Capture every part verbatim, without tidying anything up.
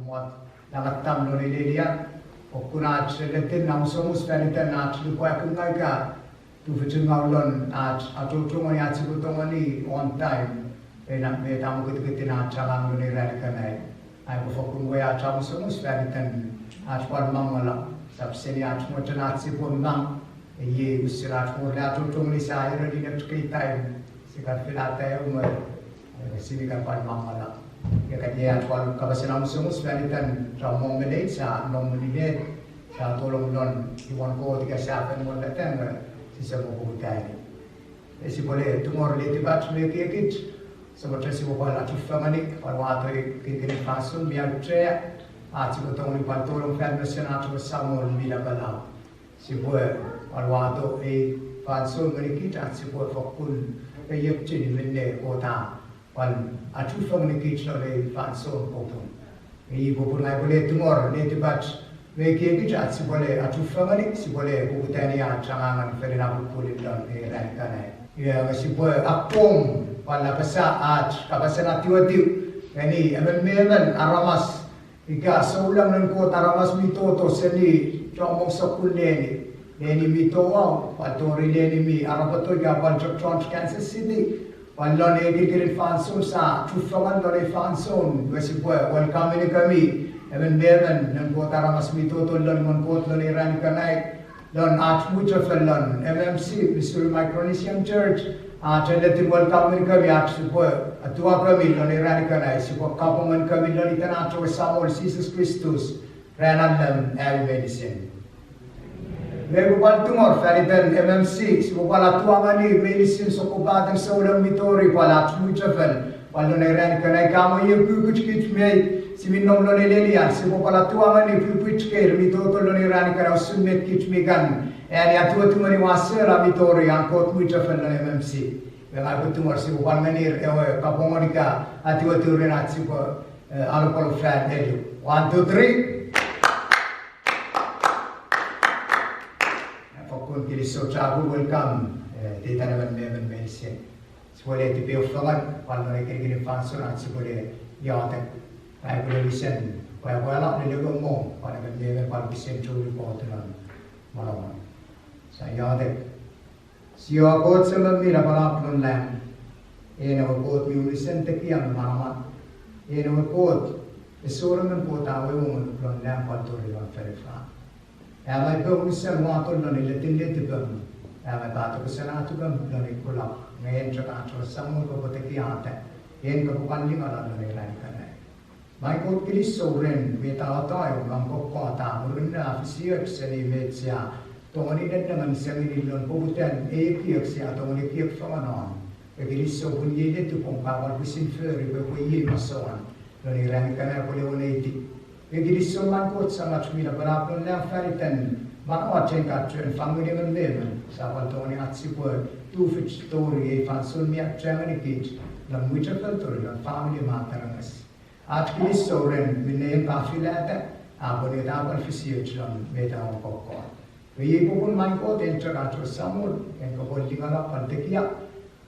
Mot, nangattam non ei lelian, fokkun ach ennetin amusomus fan iten ach lupwakingau ika tufichingaulon ach achocho ngeni ach sipwe tongeni on time, ena met a mwo kitikitin ach angang non ei ran ikenai. Ai pwe fokkun wor ach amusomus fan iten ach pwan mangala, sap seni ach mochen ach sipwe mang, iei usun ach wor le achocho ngeni sa ereni nouch kei time, sia kan filata eu me, e, sipwe kan pwan mangala. Ika iei ach pwan kapasen amusomus fan iten chommong me neich sa nom non inet, sa tolong non imwen Kot ika sa fen wor letan me sise mo poputani. E sipwe le tungor letipach me ekiekich, ese mochen sipwe pwan achufengeni, pwan wato ei kinikinin fansoun mi auchea, ach sipwe tongeni pwan tolong fan mesen ach we Samol mi lapalap. Sipwe pwan wato ei fansoun ngenikich ach sipwe fokkun feiochuni minne Kot a pwan achufengenikich non ei fansoun popun. Iei popun ngang upwe le tungor letipach me ekiekich ach sipwe le achufengeni, sipwe le poputani ach angangen feinfeino pupunu non ei ran ikenai. Iwe nge sipwe akkom pwan apasa ach kapasen etiwetiw ngeni emon me emon aramas ika souleng noun Kot aramas mi toto seni chommong sokkun neni. Neni mi toau, pwan tori neni mi arapoto ika pwan chok chon Kansas City. Pwan lon ei kinikinin fansoun sa chufengen lon ei fansoun, iwe sipwe welcome-ini kemi, emon me emon noun Kot aramas mi toto lon imwen Kot lon ei ran ikenai, lon ach mwichefel lon M M C, Missouri Micronesian Church, ach ennetin welcome-ini kemi, ach sipwe etiwa kemi lon ei ran ikenai, sipwe kapong ngeni kemi lon iten ach we Samol Jises Kristus, ran allim ami meinisin. Nge upwe pwan tungor fan iten M M C, sipwe pwan etiwa ngeni meinisin sokkopaten souleng mi tori pwan ach mwichefel, pwan lon ei ran ikenai ika mwo iei kukuch kich mei, si mi nom lon ei lelian, sipwe pwan etiwa ngeni pwipwich kewe mi toto lon ei ran ikenai usun met kich mi kan, ani etiwa tungeni wasela mi tori an Kot mwichefel lon M M C. Iwe ngang upwe tungor sipwe pwan ngenir ewe kapongon ika etiwetiw ren ach sipwe, e, alopolop fan elu. One, two, three. Fokkun kilisou chapur, welcome, e, teitan emon me emon meinisin. Sipwe le tipeeu fengen pwan non ei kinikinin fansoun ach sipwe le iotek. Ngang upwe le wisen pwapwala lelewe mwo pwan emon me emon pwan pwisin churi Kot non manaman. Sa iotek. Sia Kot Semem mi lapalap lon lang, en ewe Kot mi unusen tekia me manaman, en ewe Kot ese wor emon Kot a wewe ngonuk lon lang pwan tori lon fonufan. Am aipwe unusen wato lon ennetin letipem, am aipwe atopesen atupem lon ei kulap, nge en chok ach we Samol kopwe tekiata, en kopwe pwan lingala lon ei ran ikenai. Mai Kot, kilisou ren met a otoeu non kokkot a murinno a fisioch seni met sia tongeni nennengeni seni lon poputan ei ekiek sia tongeni ekiek fengen non. E kilisou pun iei letipom ka pwan pwisin fori pwe epwe iei masouan lon ei ran ikenai epwe le weneiti. E kilisou mai Kot Samach mi lapalap lon lang fan iten manauach en ka chuen fangeni emon me emon, sa pwan tongeni ach sipwe tufich tori ei fansoun mi auchea ngenikich, lon mwichefel tori lon famini me ach aramas. Ach kilisou ren minne en ka filata, a pwan, a pwan fisioch lon met a wor kokkot. Iwe iei popun mai Kot en chok ach we Samol, en kopwe lingala pwan tekia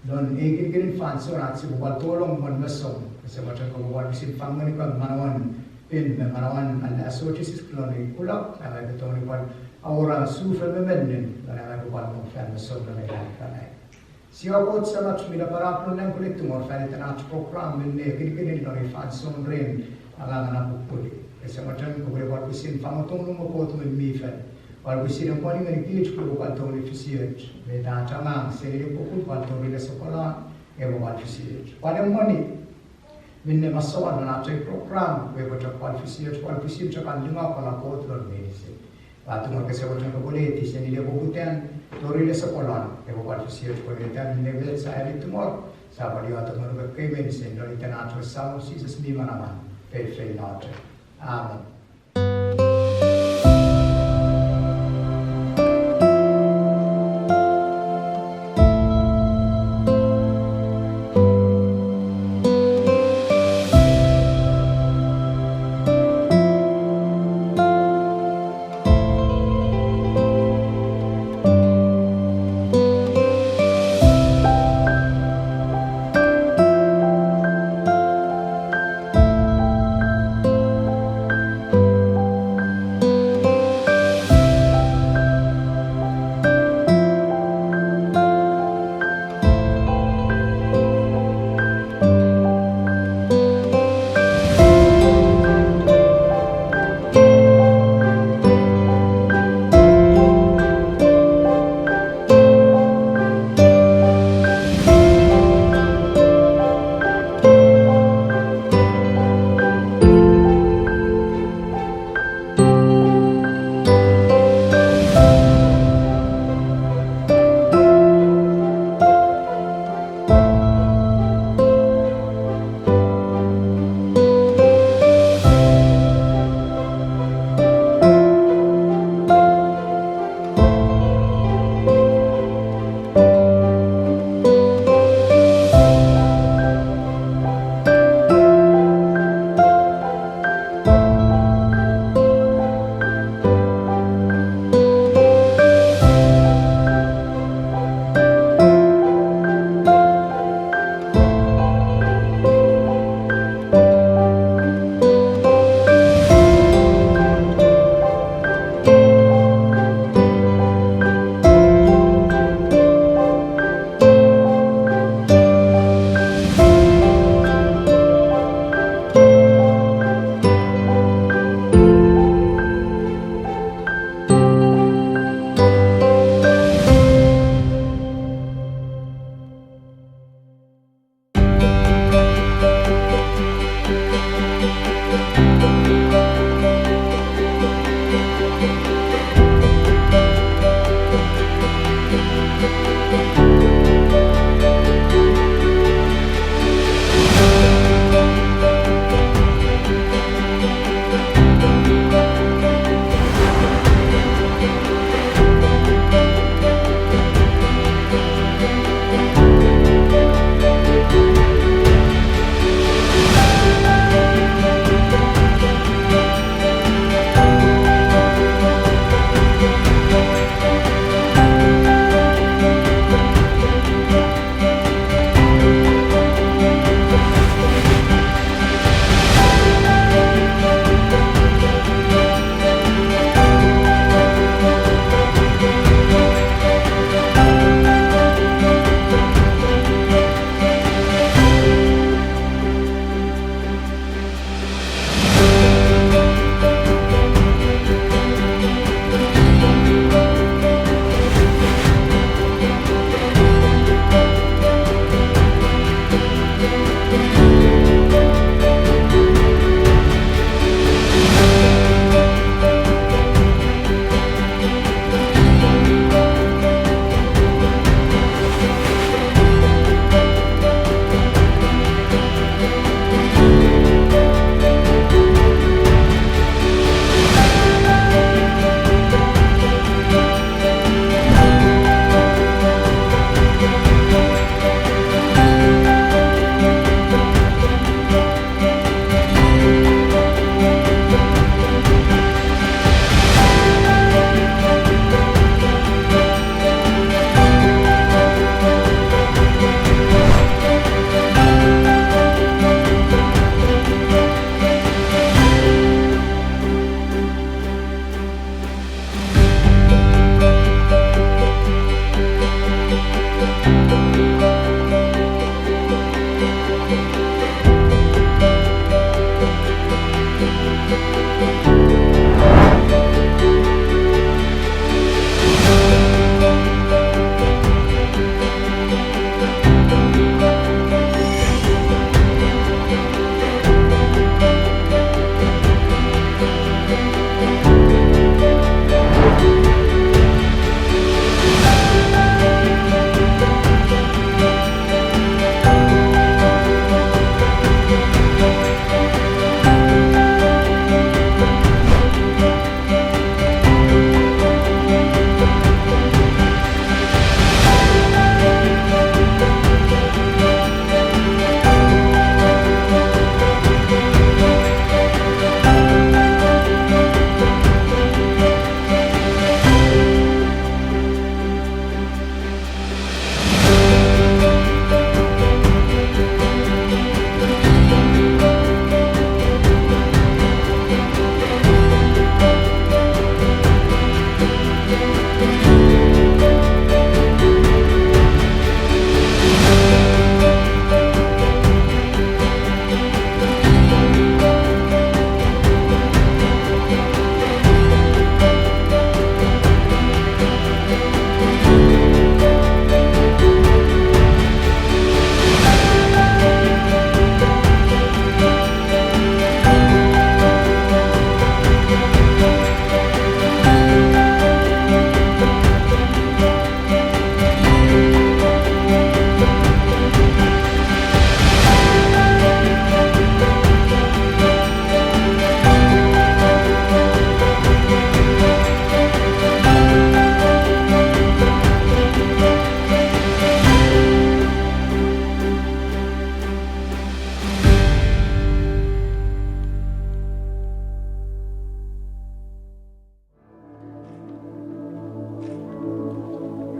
lon ei kinikinin fansoun ach sipwe pwan tolong won mesom, ese mochen kopwe pwan pwisin fangeni kemi manauen pin me manauen anneasochis lon ei kulap, am aipwe tongeni pwan awora sufon me mennin lon am aipwe pwan nom fan mesom lon ei ran ikenai. Sia Kot Semach mi lapalap lon lang, upwe le tungor fan iten ach program minne kinikinin lon ei fansoun ren angangen apupulu. Ese mochen kopwe le pwan pwisin fangotonong me Kot Ngun mi Fel, pwan pwisin emweni ngenikich pwe epwe pwan tongeni fisioch met ach angang seni ei popun pwan tori lesopolan, epwe pwan fisioch. Pwan emweni minne masouan non ach ei program pwe epwe chok pwan fisioch, pwan pwisin chok an lingau pwan a Kot lon meinisin. Ua tungor kese mochen kopwe le eti seni ei poputan tori lesopolan, epwe pwan fisioch pwe met a minne met sa ani tungor, sa pwan iotek ngonuk ekkei meinisin lon iten ach we Samol Jises mi manaman, feinfeino chok. Amen.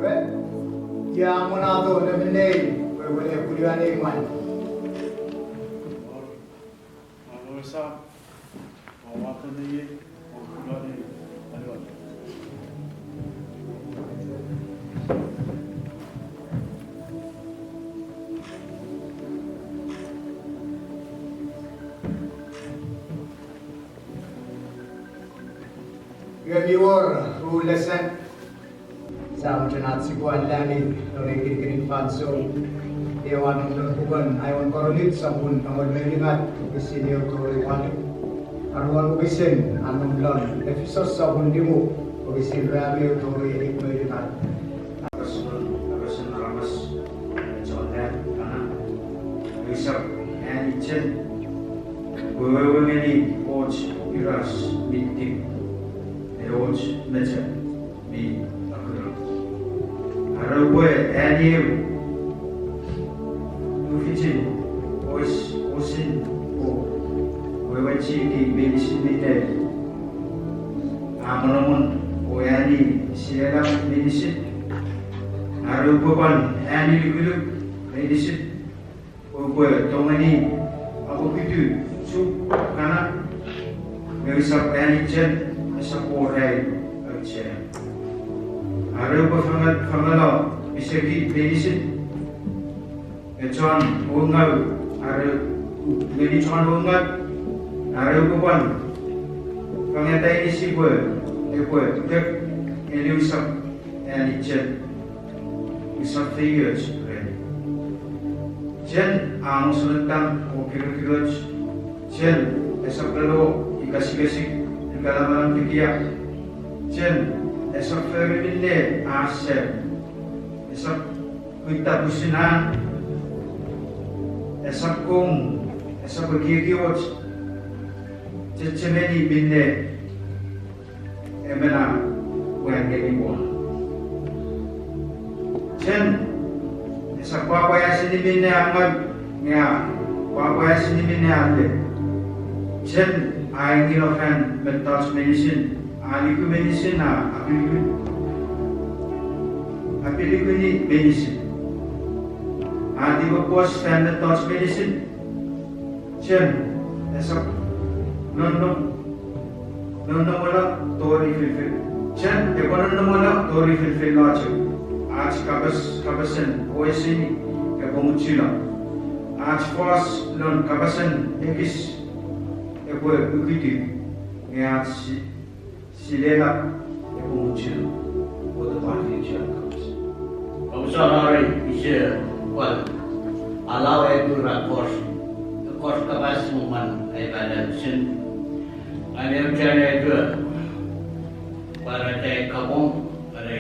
Iwe, ia monato neminei, pwe wene puluan ei mwan. Iwe mi wor ru lesen. Sa mochen ach sipwe alani non ei kinikinin fansoun. Ewe non puken aewin Korint sopun engon me unungat wokisin eu tori wanu. Aruan wokisin a nom lon Efisos sopun nimu wokisin ruanu tori enik me unungat. Kapasen, kapasen aramas, chon nang kana. Ewe sap an chen, wewe ngeni och iras mi tik, me och mecha mi akuna. Are upwe ani eu tufichin os, osin o wewe chiki meinisin minne a monomon o ani silela meinisin. Are upwe pwan ani lukuluk meinisin. Upwe tongeni apokitu chuk kana, nge usap ani chen, esap wor ai auchea. Are upwe fanga-, fangalo piseki meinisin, nge chon ungau, are u-, ngeni chon ungau, are upwe pwan fangeta inisi pwe epwe kek ngeni usap ani chen. Usap feioch ren. Chen a mosonotan o kirokiroch. Chen esap lelo ikasikasik, ikalamalam tikia. Chen esap fori minne a sel. Esap kutta pusin an. Esap kong, esap ekiekioch. Chechemeni minne emon a pwan ngeni won. Chen esap pwapwaesini minne a ngau, nge a pwapwaesini minne a le. Chen a engino fan mettoch meinisin, a liku meinisin, a apiluku-, apilikuni meinisin. A tipepos fan mettoch meinisin. Chen esap nonnom, nonnomono tori filfil. Chen epwe nonnomono tori filfil lochok. Ach kapas, kapasen oesini epwe muchuno. Ach fos non kapasen ekis epwe ukutiw. Nge ach si-, silelap epwe muchun, Kot epwe afanafana chon kapas. Omusano are ise pwan allow eku ra kos, kos kapas mwen ai panamusin. Ane uchan eku pwan atai kapong, are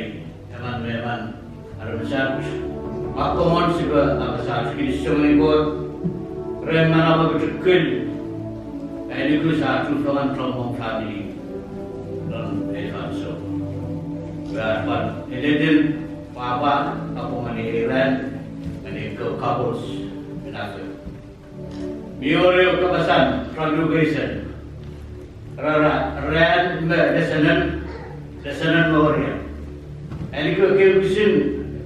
emon me emon aramas ach, akkomwen sipwe apasa ach kinisou ngeni Kot ren manau mi pochokul, ai nuku sa chufengen chommong famini non ei fansoun. Ua pwan ennetin pwapwa, akkomwen ei ran, ngeni ekkewe couples minafo. Mi wor ew kapasan translation, ra, ra, ran me lesenen, lesenen moria. Ani ekkewe kisin,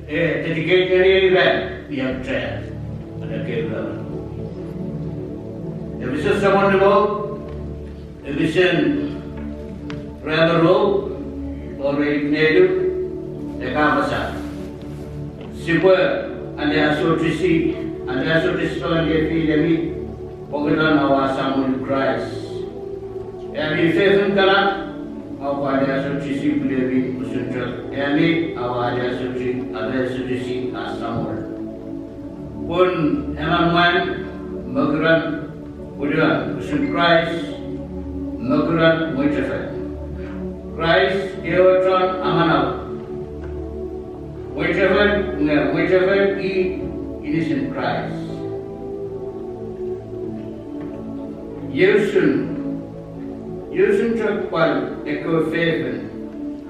e, dedicate ngeni ei ran, mi auchea. Ane ekkewe ran. Efisus sopun nimu, efisin ran me ruu, tori netiw, e ka apasa: Sipwe aleasochisi, aleasochisi fengen ngefi ami, pokiten oua samol Kraist. Ami fefin kana, oupwe aleasochisi pwii ami usun chok ami oua aleasochi, aleasochisi asamol. Pun emon mwan mokuran punuan usun Kraist, mokuran mwichefel. Kraist ewe chon amanau mwichefel, nge mwichefel i inisin Kraist. Iei usun, iei usun chok pwal ekkewe fefin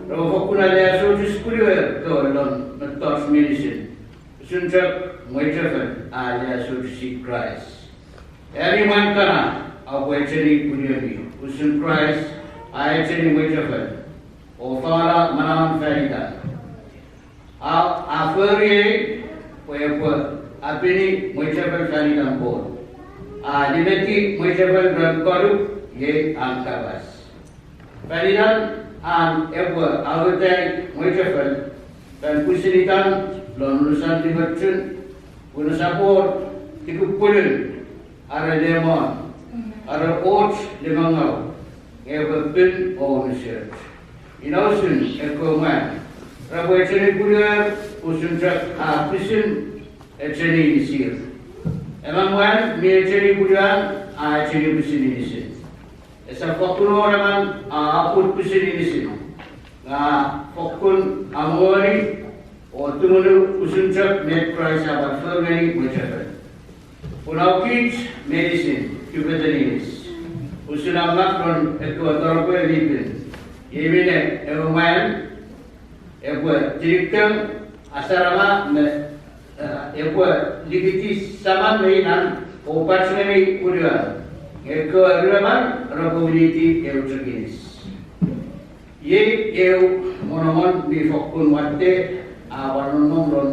repwe fokkun aleasochisi punuer kewe lon mettoch meinisin, usun chok mwichefel a aleasochisi Kraist. Ami mwan kana, oupwe echeni punuemi usun Kraist a echeni mwichefel, o fangala manauan fan itan. A, a fori ei pwe epwe apini mwichefel fan itan Kot. A nimeti mwichefel ren konuk, iei an kapas. Fan itan an epwe aueta mwichefel fan pwisin itan lon unusan limochun, pun esap wor tikupwunun, are lemon, are och limengau, nge epwe pin o unusoch. Ina usun ekkewe mwan repwe echeni punuer usun chok a pwisin echeni inisir. Emon mwan mi echeni punuan a echeni pwisin inisin. Esap fokkun wor emon a aput pwisin inisin, nge a fokkun amongoni o tumunu usun chok met Kraist a pwan fori ngeni mwichefel. Pun kich meinisin tipeten inis, usun a mak non ekkewe taropwe mi pin, iei minne ewe mwan epwe tiniken asarama me, eh, epwe likiti saman me inan o pach ngeni punuan, nge ekkewe ruemon repwe winiti eu chok inis. Iei eu monomon mi fokkun watte a pwan nonnom non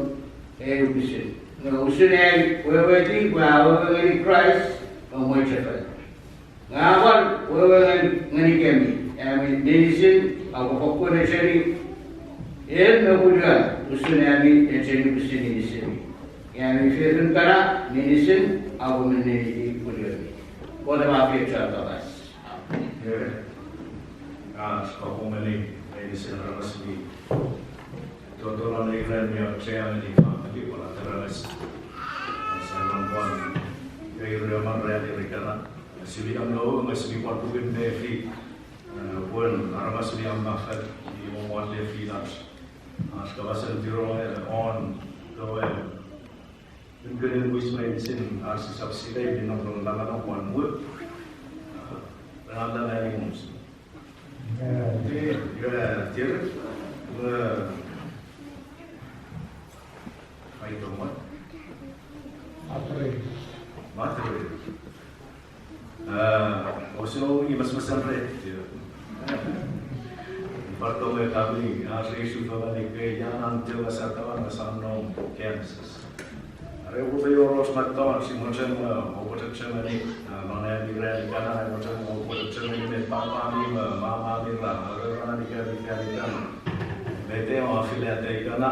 ei wokisin. Nge usun ai weweiti pwe a wewe ngeni Kraist me mwichefel, nge a pwan wewe ngeni, ngenikemi ami meinisin, oupwe fokkun echeni en me punuan usun ami echeni pwisin inisemi. Ami fefin kana meinisin, oupwe meniniti punuemi. Kot epwe afeiochu ei kapas. Ach kapong ngeni meinisin aramas mi totolon ei ran mi auchea ngeni famini pwal aramas. Sia nom pwan ei ruemon ran iri kana, sia nom nge sia pwan pukin mefi, eh, pun aramas mi amafat mi won mefi ach, ach kapasen tirong, eh, on kewe, inkenen wis meinisin ach sisap silei mi nom non lamano pwan mut, eh, ren ata nani mumsi. Iwe, tir, iwe, ai to mat. Matre. Matre. Eh, oso i masmasan re. Parto me kami, a, ri su fama ni ke, ia nan te wasa tawa na san nom, Kansas. Are upwe pei oros mattoch, si mochen, eh, oupwe chechemeni, eh, non ami ran ikana, ai mochen oupwe chechemeni met papami me mamami ra, are ran ika ika ika. Met e o afilata ikana.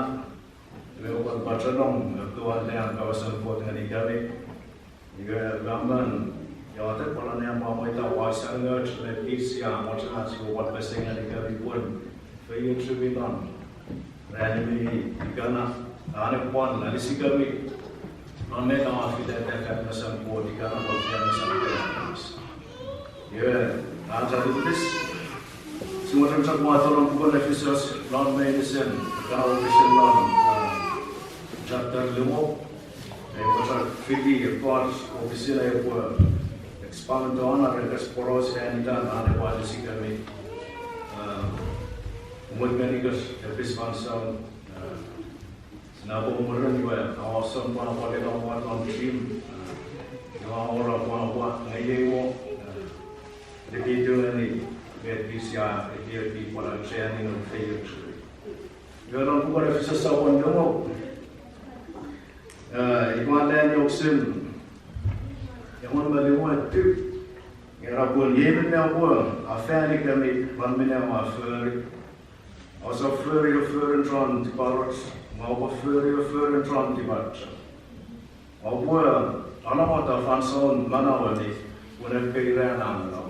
Iwe oupwe pachenong, eh, tuan lean kapasen Kot ngenikemi. Iwe, lamban, Iotek, pwal annean pwapwaita wau sani nge och me kich sia mochen ach sipwe pwal pesei ngeni kemi pwun feiochumi non ran mi ikenai, an epwe pwal alisi kemi non met oua filata fan mesen Kot ikenai pwal fan mesen Kot. Iwe, ach aninis, sia mochen chok wato non puken Efisos non meinisin ekkana wokisin non, ah, chapter limu. Epwe chok fiti ekkoch wokisin epwe expound on are ekkoch poraus fan itan an epwe alisi kemi, ah, mwut ngenikich epis fansoun, ah, sinapwo mwirin iwe, aua son pwan pwal eto waton team, ah, iwe awora pwapwa nge iei mo, ah, nikitu ngeni met kich sia ekieki pwal aucheani non feioch. Iwe non puken Efisos sopwun limu, eh, iwe anneani wokisin engon me limu, tiu, nge era pun iei minne oupwe afanikemi lon minne oua fori. Ousap fori foforun chon tiparoch, nge oupwe fori foforun chon tipachem. Oupwe anamota fansoun manauemi pun ekkei ran a ngaw.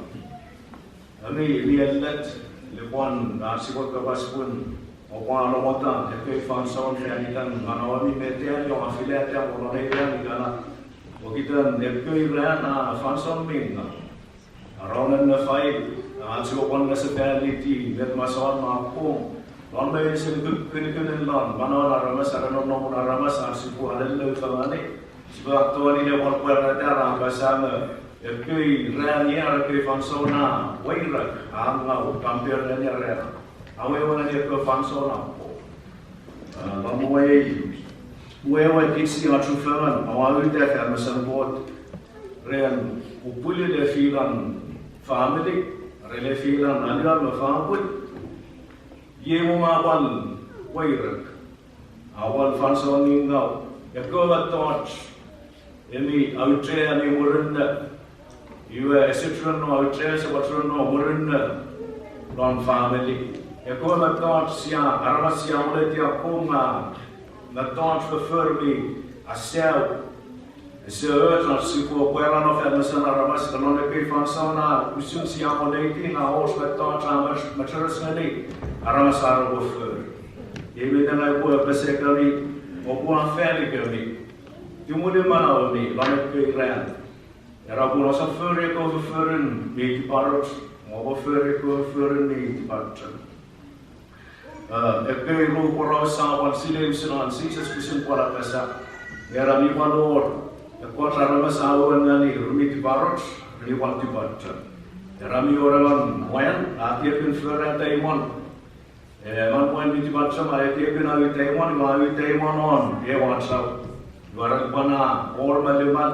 Ami mi ennet lupwen ach sipwe kapas pun oupwe anamota ekkei fansoun fan itan manauemi, met ami oua filata won ei ran ikenai, pokiten ekkei ran a fansoun mi ngaw. Aronen ne fail, ach sipwe pwan ngesefaliti met masoan me akkom lon meinisin kinikin lon manauen aramas are nonnomun aramas ach sipwe alelou fengeni, sipwe tongeni ne pwan pwarata ar apasa me ekkei ran are ekkei fansoun a weirek a ngaw compare ngeni are a wewe ngeni ekkewe fansoun akkom. Ah, pwan wewe, wewe kich sia chufengen oua uta fan mesen Kot ren upwili lefilan family, are lefilan anuon me fopun. Iei mo a pwal weirek, a pwal fansoun mi ngaw. Ekkewe mettoch mi auchea mi murinno, iwe ese chuen no auchea, ese pwan chuen no murinno lon family. Ekkewe mettoch sia, aramas sia moleti akkom, mettoch foffor mi asau. Ese och ach sipwe pwarano fan mesen aramas, lon ekkei fansoun a usun sia moneiti, nge och mettoch a mecheres ngeni aramas ar repwe fori. Iei minne ngang upwe pesekemi, oupwe afanikemi, tumunu manauemi lon ekkei ran. Era pun ousap fori ekkewe fofforun mi tiparoch, nge oupwe fori ekkewe fofforun mi tipachem. Eh, ekkei ru poraus a pwan silei usun an Jises pwisin pwal apasa, nge era mi pwal wor ekkoch aramas a wewe ngeni ir mi tiparoch, ir mi pwal tipachem. Era mi wor emon mwan a ekiekin forata imwan. Eh, emon mwan mi tipachem a ekiekin aueta imwan, iwe a aueta imwan won ew achau. Iwe are lupwen a wor me limal,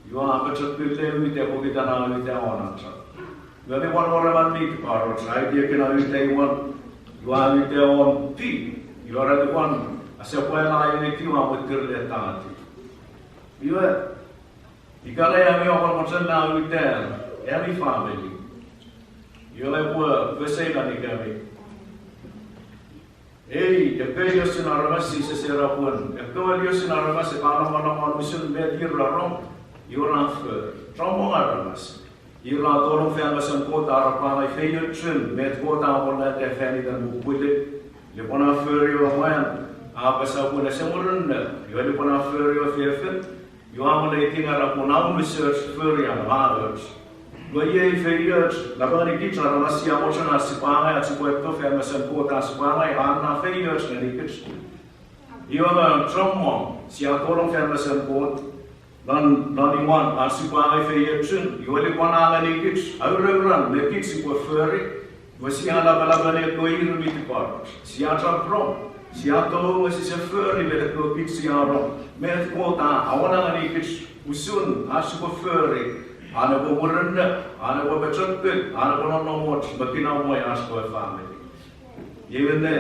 iwe a pochokul le uta pokiten a uta won achau. Iwe mi pwan wor emon mi tiparoch a ekiekin aueta imwan, iwe a uta won pi. Iwe are lupwen a sopwela a ineti, iwe a mwitir le tati. Iwe, ikenai ami oua pwan mochen ne uta ami family. Iwe upwe pesei ngenikemi, ei, ekkewe iosun aramas, Jises era pun ekkewe iosun aramas epwe anongonong won usun met ir ra rong, iwe ra fori. Chommong aramas, ir ra tonong fan mesen Kot ar repwe angei feiochun met Kot a amolata fan iten pwupwuli. Lupwen a fori ewe mwan, a apasa pun ese murinno, iwe lupwen a fori ewe fefin, iwe a moneiti nge era pun a unusoch forian a och. Iwe iei feioch, napengeni kich aramas sia mochen ach sipwe angei, ach sipwe etto fan mesen Kot, ach sipwe angei an na feioch ngenikich. Iwe nge chommong sia tonong fan mesen Kot, lon, lon imwan ach sipwe angei feiochun, iwe lupwen a ngenikich aurouran met kich sipwe fori, iwe sia lapalapeni ekkewe ir mi tiparoch. Sia chok rong, sia tou nge sise fori met ekkewe kich sia rong, met Kot a awora ngenikich usun ach sipwe fori, an epwe murinno, an epwe pochokul, an epwe nonnomoch me kinamwe ach kewe family. Iwe ne,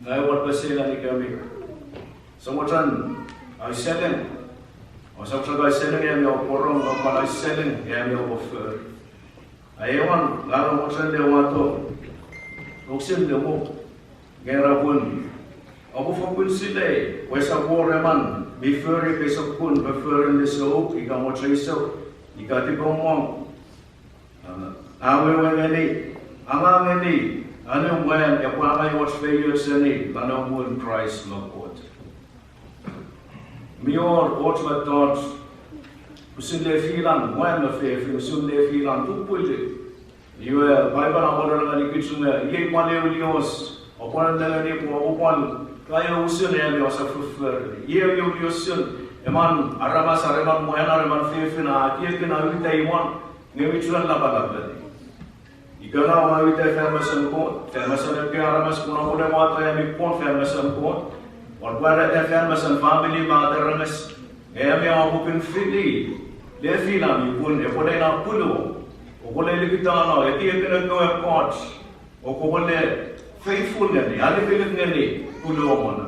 ngang upwe pesei ngenikemi, ese mochen auseling, ousap chok auseling ami oupwe rong, nge pwan auseling ami oupwe fori. Aewin, ngang mochen le wato wokisin limu, nge era pun oupwe fokkun silei pwe esap wor emon mi fori ekkei sokkun fofforun nesou ika mocheisou, Ika tipemong, a, awewe ngeni, angang ngeni, ane mwan epwe angei och feioch seni, non ewe muun Kraist me Kot. Mi wor och mettoch, usun lefilan mwan me fefin, usun lefilan pupulu. Iwe Paipel a pwal ereni ngenikich nge iei pwal eu lios, oupwe nengeni pwe oupwe pwal kaeo usun ami ousap foffor. Iei eu lios usun emon aramas are emon mwan are emon fefin a ekieki ne uta imwan, nge mi chuen lapalapeni. Ika oua uta fan mesen Kot, fan mesen ekkei aramas, pun oupwe ne wato ami pwon fan mesen Kot, oupwe pwarata fan mesen famini me aramas, nge ami oupwe pwan fili lefilan, pun epwe ne ina pulu, oupwe ne likitano ekiekin ekkewe ekkoch, oupwe ne faithful ngeni, alekilek ngeni pulu mona.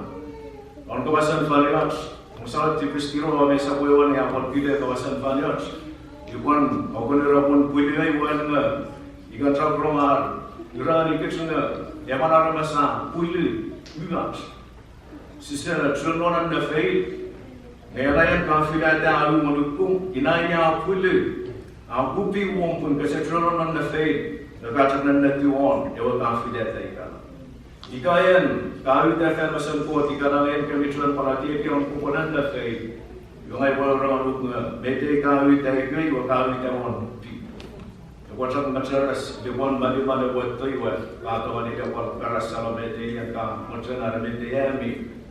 Non kapasen fanioch, omusano tipis tiro me sapwe won a pwal kile kapasen fanioch. Ipwan okun era pun pwiliei wen nge, ikan chok rongar, ira ngenikich nge, emon aramas a pwili, uach. Sise chuen wor non ne fail, nge ena en ka filata a u ngonuk pun, ina ia pwili, a kupi won pun kese chuen wor non ne fail, nge ka chok nennetiw won ewe ka filata ikana. Ika en ka uta fan mesen Kot, ika nang en kemi chuen pwal ekieki om kopwe nenne fail, iwe ngang upwe rong ngonuk nge met ei ka uta ikei, iwe ka uta won pin. Epwe chok mecheres, lupwen maliman epwe to iwe, ka tongeni epwe karasalo met ei ka mochen are met ei ami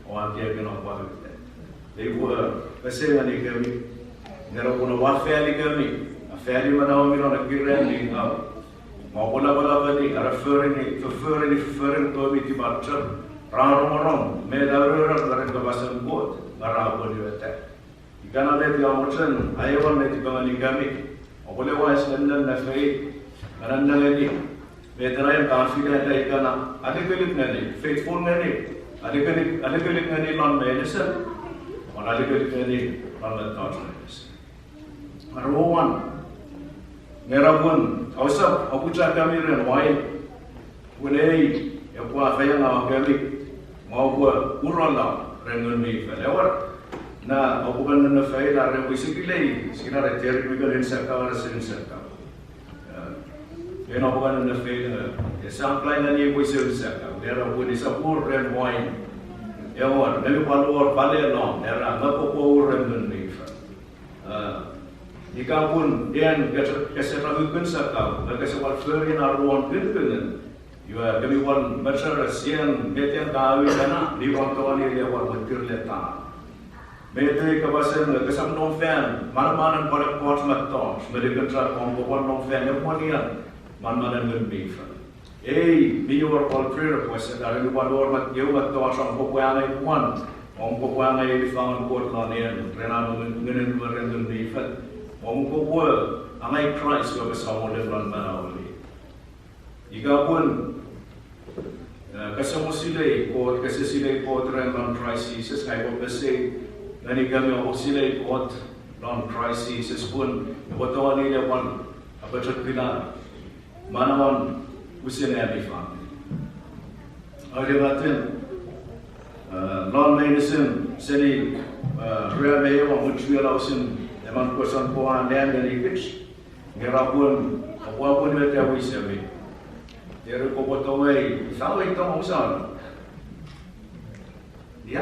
oua ekieki ne pwal uta. Epwe, ese ngenikemi, nge nupwen oua fali kemi, a fali manauemi non ekkei ran mi ngau, me oupwe lapalapeni, are fofforini, fofforini, fofforini komi tipachem, ra rongorong met a ururun ren kapasen Kot, nge ra pwonueta. Ikana met ua mochen aewin ne tipeni ngenikemi, oupwe le wais ne nenne faith, me nenne ngeni, met ena en ka filata ikana, alekilek ngeni, faithful ngeni, alekilek, alekilek ngeni lon meinisin, o alekilek ngeni lon mettoch meinisin. Aruan, nge era pun, ousap apuchakemi ren wain, pun ei epwe afeiengaua kemi, me oupwe urala ren Ngun mi Fel. Ewer, na oupwe kan nenne fail are pwe sia silei, sia silei teriwe kan en sakau are sen sakau. Eh, en oupwe kan nenne fail, eh, esap apply ngeni pwe sen sakau. Era pun esap ur ren wain. Ewer, nge mi pwal wor pale lon, era, nge kopwe ur ren Ngun mi Fel. Eh, ika pun en kese, kese ra ukukun sakau, nge kese pwal fori ena aruan kinikinin. Iwe kemi pwal mecheres en met en ka uta na, mi pwal tongeni le pwal mwitir le ta. Met ei kapasen nge kesap nom fan manamanen pwal ekkoch mettoch, me likin chok om kopwe nom fan emwenien manamanen Ngun mi Fel. Ei mi wor pwal prayer request are mi pwal wor met eu mettoch om kopwe angei pwan, om kopwe angei ewe fangen Kot lon en, ren an Ngun, Ngun, Ngun mi Fel. Om kopwe angei Kraist we Samon lon manauemi. Ika pun, eh, kese mo silei Kot, kese silei Kot ren lon Kraist Jises, ngang upwe pesei ngenikemi oupwe silei Kot lon Kraist Jises pun epwe tongeni le pwal apochokula manauan usun ami famini. Aulungatin, eh, lon meinisin seni, eh, ria me ewe mwichwiela usun emon person pwe a nang ngenikich, nge era pun, oupwe pwonueta wisemi. Eri kopwe tongei, sawei tong usan. Ia?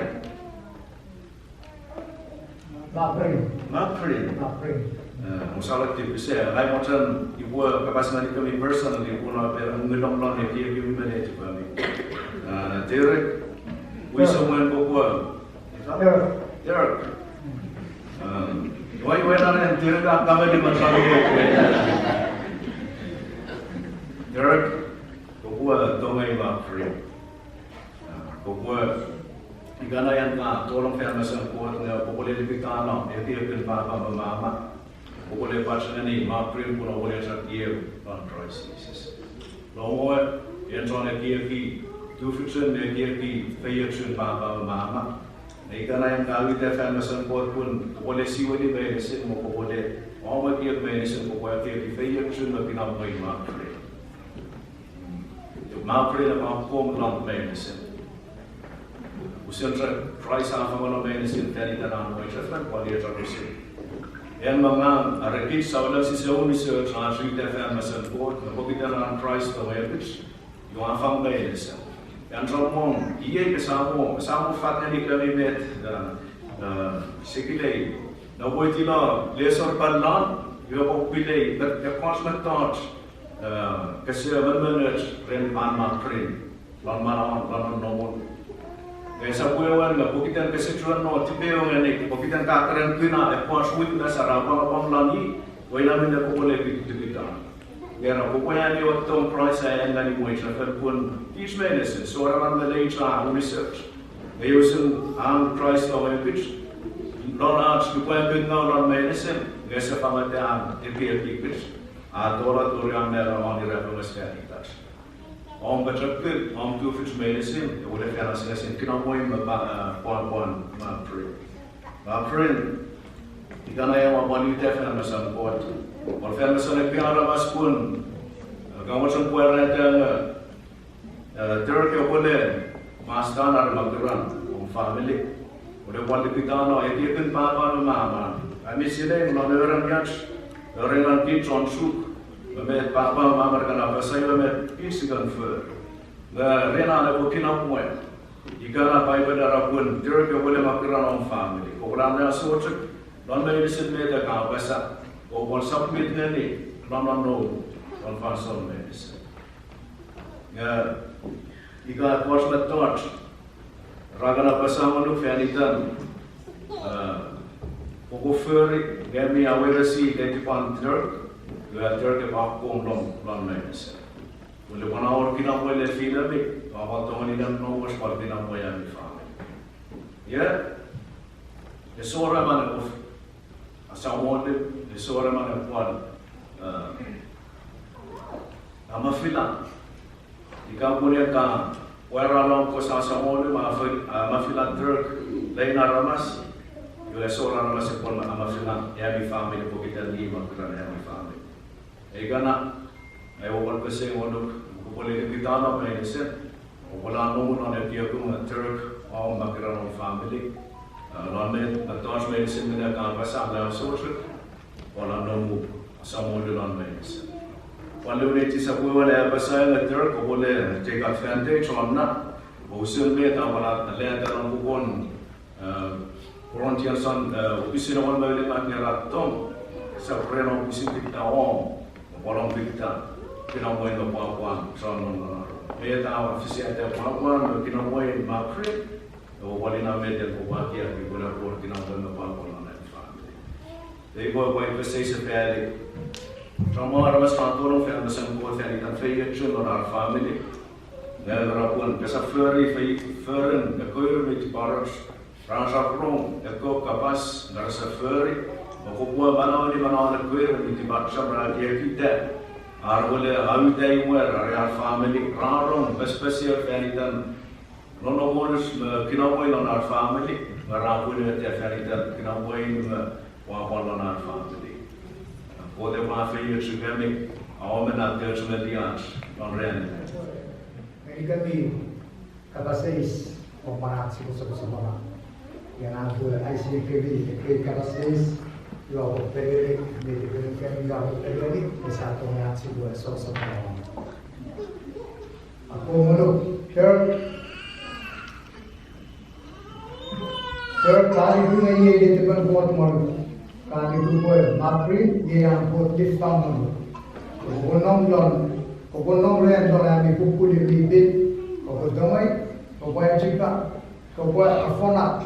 Maprin. Maprin. Maprin. Eh, omusano tipis, ngang mochen upwe kapas ngenikemi personally, upwe no pera ngilong lon ekiekemi me netipemi. Eh, Derek, wisomwen kopwe. Derek. Derek. Eh, wai wena nen Derek a kameli machalo. Derek, kopwe tongei Maprin. Kopwe, ikana en ka tolong fan mesen Kot nge kopwe le likitano ekiekin papa me mama. Kopwe le pach ngeni Maprin pun oupwe le chok ieu lon Kraist Jises. Lon ewe, en chon ekieki tufichin me ekieki feiochun papa me mama. Nge ikana en ka uta fan mesen Kot pun kopwe le siwini meinisin me kopwe le, om ekiek meinisin kopwe ekieki feiochun me kinamwen Maprin. Maprin epwe akkom lon meinisin. Usun chok Kraist a fangeno meinisin fan iten an mwichefen, pwal iei chok usun. En me ngang are kich sia ulen sise unusoch ach uta fan mesen Kot me pokiten an Kraist tongekich, iwe a fang meinisin. An chommong iei kesamo, kesamo fat ngenikemi met, eh, eh, sikilei. Nupwen ilo lesor pallon, iwe pok pilei, met ekkoch mettoch, eh, kese menemenoch ren an Maprin lon manauen, lon nonnomun. Nge esap wewen nge pokiten kese chuen no tipeeu ngeni, pokiten ka keran kuna ekkoch witness are apwangapwang lon i, iwe ina minne kopwe le pitupitan. Nge ra kopwe ani ewe tong Kraist a anneani mwich ne fen pun kich meinisin, soraman me leich a unusoch. Nge usun an Kraist tongekich, lon ach lupwen pin ngaw lon meinisin, nge ese fangeta an ekiekich, a tola tori an mera won irapenges fan itach. Om pochokul, om tufich meinisin, ewole fan asengesin kinamwe me pa, eh, pwan pwan Maprin. Maprin, ikenai ewe pwan uta fan mesen Kot. Pwan fan mesen ekkewe aramas pun, eh, ka mochen pwarata nge, eh, Dirk epwele mastan are makiran om family. Epwele pwan likitano ekiekin papa me mama. Ami sinei lon ewe ran iach, ewe ran kich chon Chuuk, me met papa me mama re kan apasa iwe met kich si kan fori. Nge ren an epwe kinamwe. Ikenai Paipel era pun Dirk epwele makiran om family. Kopwe le anneasochis lon meinisin met ka apasa, kopwe pwan submit ngeni lon nonnom, lon fansoun meinisin. Nge ika ekkoch mettoch ra kan apasa ngonuk fan itan, eh, kopwe fori, nge mi aweiresi letipan Dirk, iwe Dirk epwe akkom lon, lon meinisin. Pun le pwan a wor kinamwe le finemi, a pwan tongeni nonnom wes pwan kinamwe ami family. Iwe, ese wor emon epwe asamolu, ese wor emon epwe pwan, eh, amafila. Ika pun e ka pwarano pwe sa asamolu, ma amafila Dirk lein aramas, iwe ese wor aramas epwe pwan amafila ami family pokiten i makiran ami family. Ikenai, ai wor pese ngonuk, kopwe le likitano meinisin, kopwe le anomu non ekiekum me Dirk, om makiran om family, eh, lon met, mettoch meinisin minne ka apasa anneasochis, pwan anomu asamolu lon meinisin. Pwan le uneiti sap wewen apasa nge Dirk, kopwe le take advantage on na, usun met a pwan aleta non puken, eh, Corinthians, eh, wokisin engon me unungat nge ra tong, sap ren om pwisin tika om, me pwan om tika, kinamwe me pwapwan chon nonnom. Met a fisita pwapwan me kinamwe Maprin, ewe pwan ina met en kopwe ekieki pwe epwe wor kinamwe me pwapwan non ami family. Iwe epwe pwan pesei sefali. Chommong aramas ra tonong fan mesen Kot fan itan feiochun non ar family. Nge ra pwan kese fori fei-, forin ekkewe ir mi tiparoch. Ra sap rong ekkewe kapas nge rese fori. Nge kopwe manaueni manauen ekkewe ir mi tipachem ra ekiekita. Ar wele aueta imwer are ar family. Ra rong pesepesir fan itan nonnomonus me kinamwe non ar family, nge ra pwinueta fan itan kinamwe me pwapwan non ar family. Kot epwe afeiochukemi, a omen ach chok me liach non ran. Ngenikemi kapas eis, o pwan ach sipwe soposopono. Ian pwe aisi kemi ekkei kapas eis, iwe pwe pekeni, nge pekeni kemi iwe pwe pekeni, esa tongeni ach sipwe soposopono. Akkom ngonuk, Dirk. Dirk, ka luku nge iei letipen Kot ngonuk. Ka luku pwe Maprin iei an Kot liffang ngonuk. Kopwe nom lon, kopwe nom ren lon ami pupunu mi pin, kopwe tongei, kopwe achipa, kopwe afona,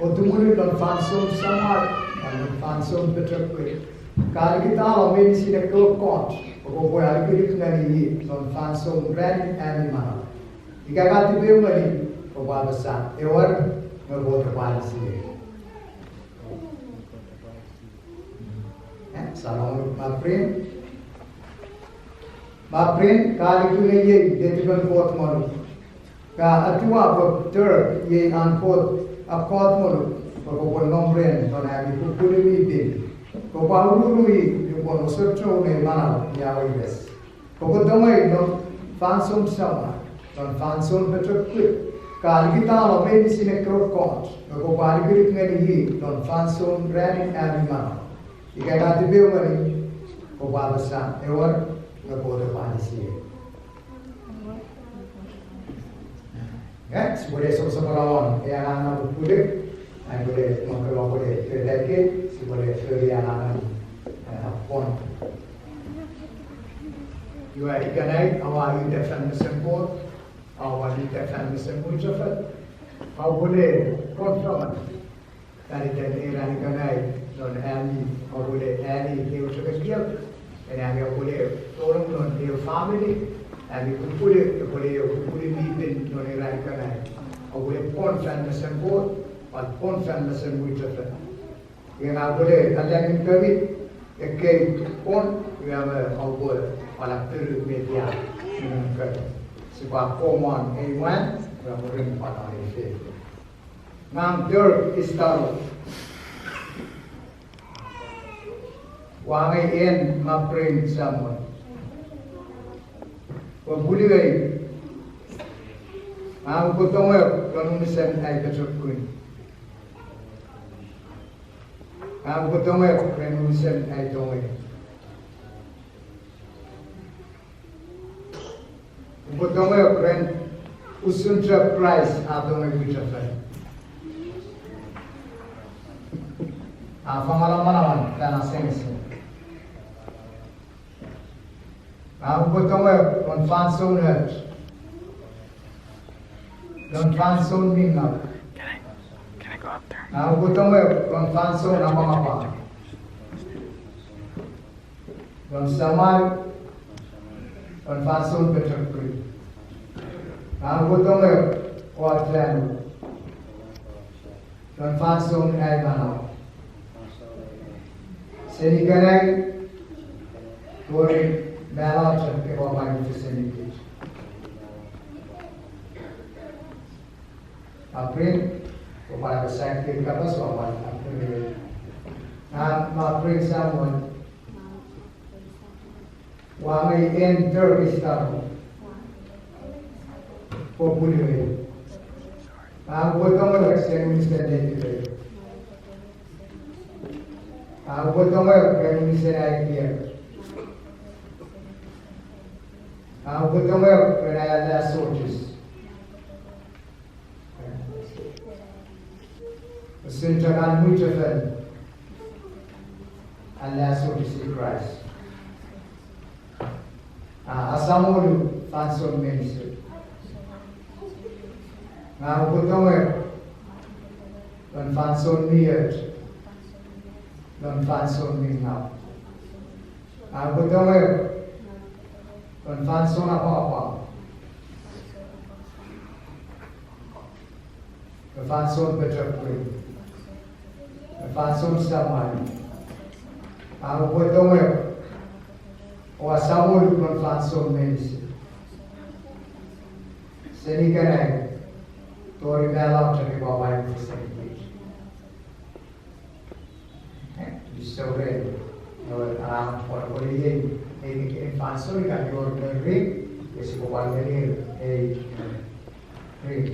o tumunu lon fansoun samau, lon fansoun pochokul. Ka likitalo meinisin ekkewe ekkoch, kopwe alikilik ngeni i lon fansoun ranin ami manau. Ika ka tipeeu ngeni, kopwe apasa, ewer, nge Kot epwe anisiei. Eh, sa nom ngonuk Maprin. Maprin, ka luku nge iei letipen Kot ngonuk. Ka etiwa pwe Dirk iei an Kot, a Kot ngonuk, pwe kopwe nom ren lon ami pupunu mi pin. Kopwe aururui nupwen ouse chou ne manau mi aweires. Kopwe tongei lon fansoun samau, lon fansoun pochokul. Ka likitalo meinisin ekkewe ekkoch, nge kopwe alikilik ngeni i lon fansoun ranin ami manau. Ika ka tipeu ngeni, kopwe apasa ewer, nge Kot epwe anisiei. Nge sipwele soposopono won ei angangen pupulu, ai pwele mokewa pwele fefeikei, sipwele fori angangen, eh, pwon. Iwe ikenai aua uta fan mesen Kot, aua uta fan mesen mwichefel, aua pwele confirm fan iten ei ran ikenai non ami oupwele ani eu chok ekiek, en ami oupwele tonong non eu famini, ami pupulu epwele eu pupulu mi pin non ei ran ikenai, oupwele pwon fan mesen Kot, pwan pwon fan mesen mwichefel. Iwe ngang upwele alengin kemi ekkei pwon, iwe am aupwe pwal appiru met ia nukun kemi. Sipwe akkom won ei mwan, iwe mwirin pwal won ei fefin. Ngang Dirk Istaro. Ua angei en Maprin Samuel. Pwe pwuluei, ngang upwe tongek lon unusen ai pochokun. Ngang upwe tongek ren unusen ai tongei. Upwe tongek ren usun chok Kraist a tongei mwichefel, a fangalo manauan fan asengesin. Ngang upwe tongek lon fansoun och, lon fansoun mi ngau. Ngang upwe tongek lon fansoun apwangapwang, lon samau, lon fansoun pochokun. Ngang upwe tongek won fanu, lon fansoun ai manau, seni ikenai tori mala chok epwe pwan fis senikich. Maprin, kopwe pwan apasa ekkei kapas, ua pwan apasa. Ngang Maprin Samuel. Ua angei en Dirk Istaro, pwe pwuluei. Ngang upwe tongek seni unusen netipei. Ngang upwe tongek ren unusen ai ekiek. Ngang upwe tongek ren ai alleasochis usun chok an mwichefel alleasochisi Kraist, a asamolu fansoun meinisin. Ngang upwe tongek lon fansoun mi och, lon fansoun mi ngau. Ngang upwe tongek lon fansoun apwangapwang, lon fansoun pochokun, lon fansoun samau. Ngang upwe tongek o asamolu lon fansoun meinisin, seni ikenai tori mala chok epwe pwan fis senikich. Sorry, no, a pwan pwal iei, ei, ei fansoun ika mi wor ring, esi kopwe pwan ngenir ei ring.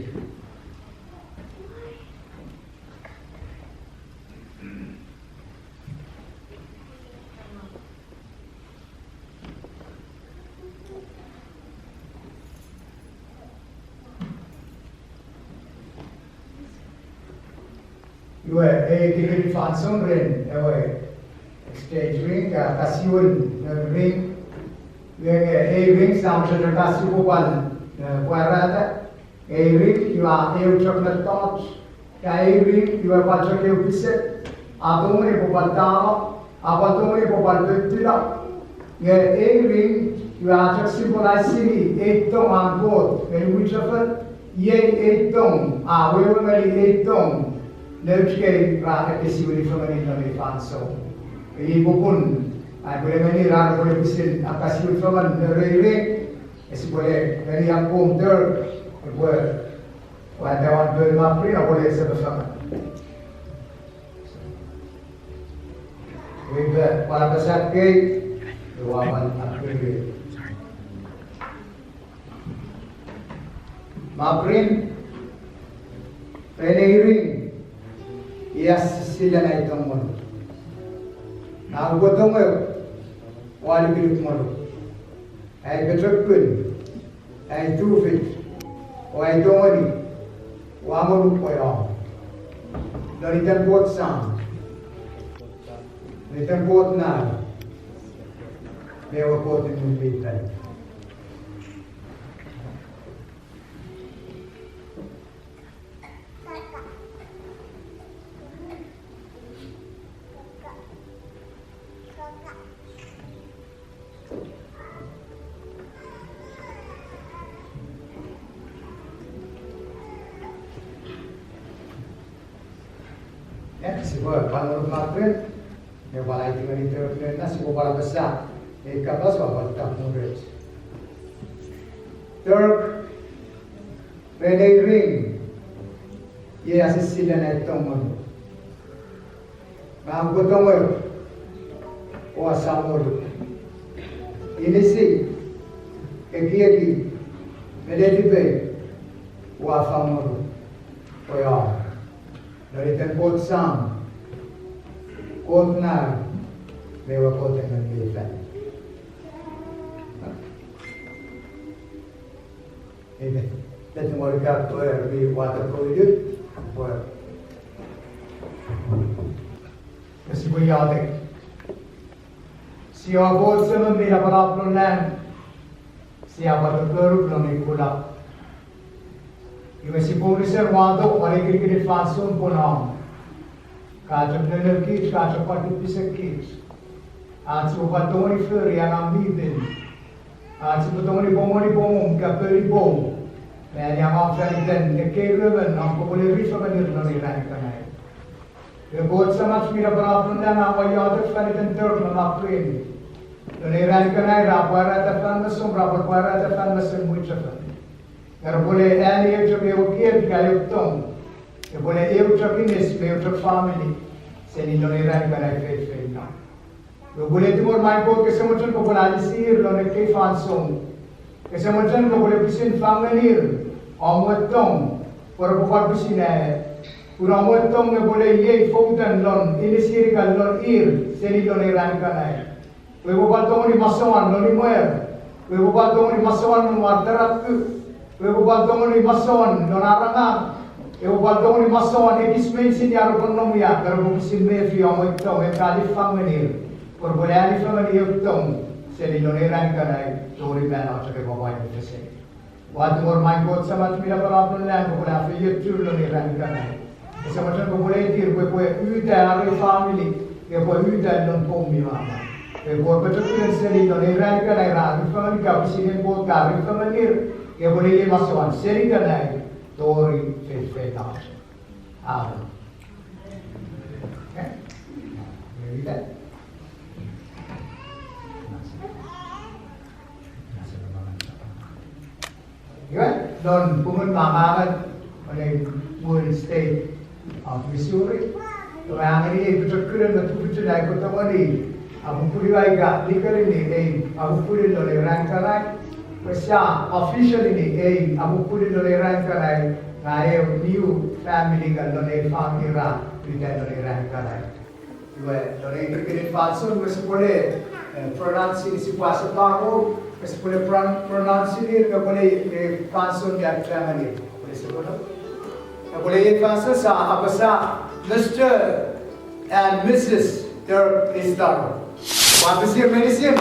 Iwe, ei kikir fansoun ren ewe exchange ring, ka, kasiwin, eh, ring. Iwe, eh, ei ring, sam chok kasiw pwal, eh, pwarata. Ei ring, iwe a eu chok mettoch. Ka ei ring, iwe pwal chok eu pisek. A tongeni pwe pwal tano, a pwal tongeni pwe pwal pettila. Nge ei ring, iwe a chok symbolize-ini ei tong an Kot ngeni mwichefel, iei ei tong, a wewe ngeni ei tong, nouch kei ra ekkesiwini fengeni non ei fansoun. Iei popun, ai pwele ngeni ra pwele pwisin akkasiwin fengen non ei ring, esi pwele ngeni akkom Dirk, epwe, ua tewan pwe Maprin a pwele sepe fengen. Iwe pwe pwal apasa ekkei, iwe ua pwan apasa. Maprin, ren ei ring, ia sisilen ai tong ngonuk. Ngang upwe tongek, ua lukuluk ngonuk. Ai pochokun, ai tufich, o ai tongeni, ua ngonuk pwe om. Non iten Kot Sam, non iten Kot Nau, me ewe Kot Ngun mi Fel. E, sipwe pwan ngonuk mapren, me pwan aiti ngeni Dirk ne na sipwe pwan apasa ei kapas ua pwan tak murech. Dirk, ren ei ring, iei asisilen ai tong ngonuk. Ngang upwe tongek, ua samoluk. Inisi, ekieki, me netipei, ua fang ngonuk pwe om. Non iten Kot Sam, Kot Nau, me ewe Kot Ngun mi Fel. Amen. Tete mori ka pwe mi wato ko ilu, pwe sipwe iotek. Sia Kot Semach mi lapalap lon lang, sia pwal kokoruk lon ei kulo. Iwe sipwe unusen wato pwan ei kinikinin fansoun pwe om ka chok nonnom kich, ka chok pwan pisekich. Ach sipwe pwan tongeni fori angang mi pin. Ach sipwe tongeni pwomweni pwomwom, ka pwomweni pwomw. Me ani angang fan iten ekkei ruemon om kopwene rifengenir non ei ran ikenai. Iwe Kot Semach mi lapalap lon lang, ua iotek fan iten Dirk me Maureen. Non ei ran ikenai ra pwarata fan mesom, ra pwal pwarata fan mesen mwichefen. Nge repwele ani eu chok ewe ekiek ika eu tong. Epwele eu chok inis me eu chok famini seni non ei ran ikenai feinfeino. Iwe pwele tingor mai Kot, kose mochen kopwele alisir lon ekkei fansoun. Kose mochen kopwele pwisin fangenir om we tong, pwe repwe pwan pwisin aea. Pun om we tong epwele iei fouten lon inisir ika lon ir seni lon ei ran ikenai. Pwe epwe pwal tongeni masouan lon imwer. Pwe epwe pwal tongeni masouan lon war taraku. Pwe epwe pwal tongeni masouan lon arangang. Epwe pwal tongeni masouan ekis meinisin ia repwe nom ia, pwe repwe pwisin mefi om we tong, epwe ka lifang ngenir. Pwe repwele ani fengeni eu tong seni lon ei ran ikenai, tori mano chok epwe pwal fesen. Ua tingor mai Kot Semach mi lapalap lon lang, kopwele afeiochur lon ei ran ikenai. Kose mochen kopwele aitir pwe epwe uta are famini, epwe uta lon poum mi mama. Epwe pochokunen seni lon ei ran ikenai ra rifengeni, ka pwisin en Kot ka rifengenir, epwele iei masouan seni ikenai tori feinfeino. Amen. Iwe, non pungun mangaman, non ei Wayne State of Missouri, iwe a ngeni ei pochokunen me tufichin ai upwe tongeni apupunu ai ka likerini ei apupunu lon ei ran ikenai, pwe sia officially ni ei apupunu lon ei ran ikenai, nge eu new family kan lon ei famini ra uta lon ei ran ikenai. Iwe, lon ei kinikinin fansoun, iwe sipwele, eh, pronounce-ini, sipwe asepwano, iwe sipwele pron-, pronounce-ini, iwe pwele, eh, fansoun ia famini. Pwele sipwele. Iwe pwele ei fansoun sia apasa, Mister and Missus Dirk Listaro. Ua pesir meinisin.